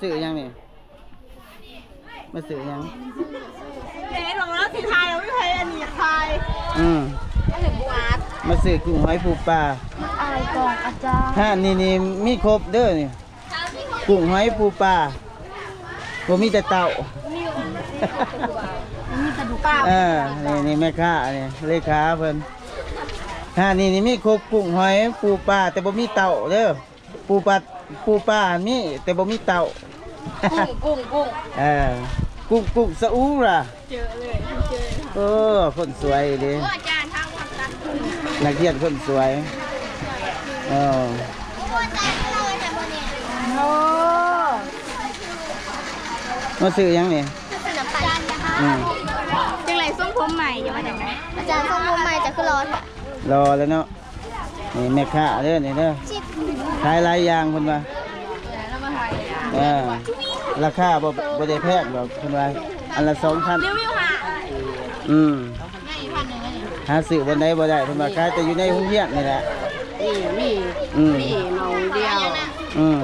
ຊື້ຫຍັງນີ້? ມາຊື້ຫຍັງ? ເດ້ ຂອງລາວຊິຂາຍ ເອົາໄປໃຫ້ອັນນີ້ຂາຍ. ອືມ ອັນນີ້ບໍ່ອັດ. ມາຊື້ກຸ້ງຫອຍປູປາ. ອາຍກ່ອນອາຈານ. ຮ້ານນີ້ນີ້ມີຄົບເດີນີ້ ກຸ້ງຫອຍປູປາ ບໍ່ມີແຕ່ເຕົ້າ. ມີແຕ່ປູປາ. ເອີ ນີ້ ນີ້ແມ່ຄ້ານີ້ ເລຂາເພິ່ນ. ຮ້ານນີ້ນີ້ມີຄົບກຸ້ງຫອຍປູປາ ແຕ່ບໍ່ມີເຕົ້າເດີ. ປູປາ ປູປາມີ ແຕ່ບໍ່ມີເຕົ້າ. ກຸ້ງ ກຸ້ງ ກຸ້ງ. ເອີ ກຸ້ງ ກຸ້ງສະອູລະ. ເຈີເລີຍ ເຈີເລີຍ. ໂອ້ ຄົນສວຍເດ້ ໂອ້ ອາຈານ ທາງວັດຕັດ ນັກຮຽນຄົນສວຍ. ເອີ ໂອ້ ມາຊື້ຫຍັງນີ້? ຊື້ນ້ຳປັ່ນ. ອືມ ຈັ່ງໃດ ຊົງຜົມໃໝ່ຢູ່ວ່າຈັ່ງໃດ? ອາຈານ ຊົງຜົມໃໝ່ ຈະຄືຫຼໍ່ແທ້? ຫຼໍ່ແລ້ວເນາະ. ນີ້ແມ່ຄ້າເດີ ນີ້ເດີ ຂາຍຫຼາຍຢ່າງເພິ່ນວ່າ. ເອີ ລາຄາບໍ່ ບໍ່ໄດ້ແພງດອກເພິ່ນວ່າ ອັນລະສອງພັນ. ອືມ ຫາຊື້ບ່ອນໃດບໍ່ໄດ້ ເພິ່ນວ່າ ຂາຍແຕ່ຢູ່ໃນໂຮງຮຽນນີ້ແຫຼະ. ມີ ມີ ອືມ ມີໜ່ອຍດຽວ. ອືມ